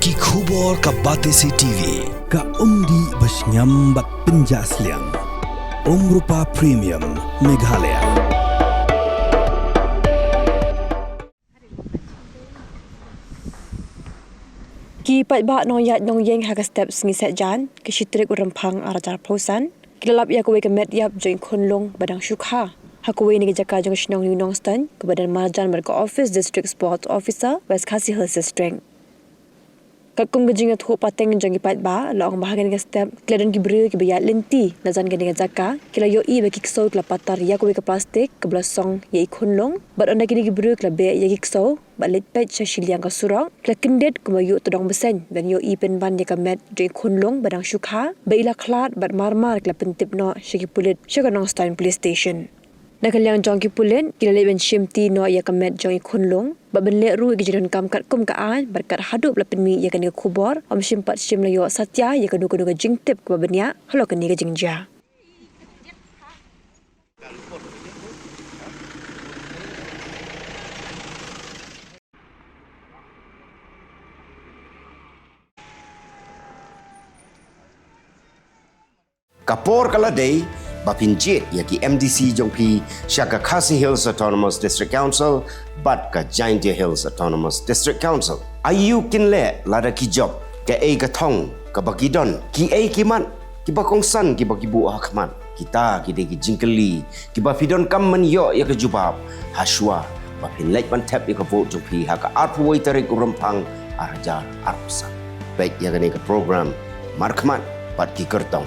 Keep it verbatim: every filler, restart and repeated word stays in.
Ki khubor ka Batesi T V, ka umdih ba shngiam bad pynjah sliang. Umrupa Premium, Meghalaya. Ki paidbah Nongïaid Nongïeng ha ka step Sngi Saitjaiñ, ka shi tarik u Rymphang ar hajar arphew san, ki la lap ïa kawei ka met ïap jong i khunlung ba dang shu kha ha kawei na ki jaka jong ka shnong New Nongstoiñ, kaba don marjan bad ka ophis District Sports Officer, West Khasi Hills District. Katkum ka jingïathuh pateng jong ki paidbah, la ong ba ha kane ka step ki la don ki briew kiba ïaid lynti na jan kane ka jaka, ki la ïohi ba ki ksew ki la patar ïa kawei ka plastik kaba la song ïa i khunlung, bad ynda kine ki briew ki la beh ïa ki ksew bad leit peit sha shiliang ka surok, ki la kyndit kumba ïuh tdong bseiñ ban ïohi pynban ïa ka met jong i khunlung ba dang shu kha, ba i la khlad bad mar mar ki la pyntip noh sha ki pulit sha ka Nongstoiñ Police Station. Na ka liang jong ki pulit, ki la leit ban shimti noh ïa ka met jong i khunlung bad ban leh ruh ïa ki jingdonkam katkum ka aiñ, bad kat haduh ba la pynmih ïa kane ka khubor, ym shym pat shym la ïoh satia ïa kano kano ka jingtip kaba bniah halor kane ka jingjia. Ka por ka la dei ba phin jied ïa ki M D C jong phi sha ka Khasi Hills Autonomous District Council bad ka Jaintia Hills Autonomous District Council. Aïu kin leh lada ki jop? Kaei ka thong kaba ki don? Kiei ki mat kiba kongsan kiba ki buh ha khmat? Kita ki dei ki jingkylli kiba phi donkam ban ïoh ïa ka jubab ha shuwa ba phin leit ban thep ïa ka vote jong phi ha ka arphew wei tarik u Rymphang ar hajar arphew san. Peit ïa kane ka program markhmat bad ki kyrtong.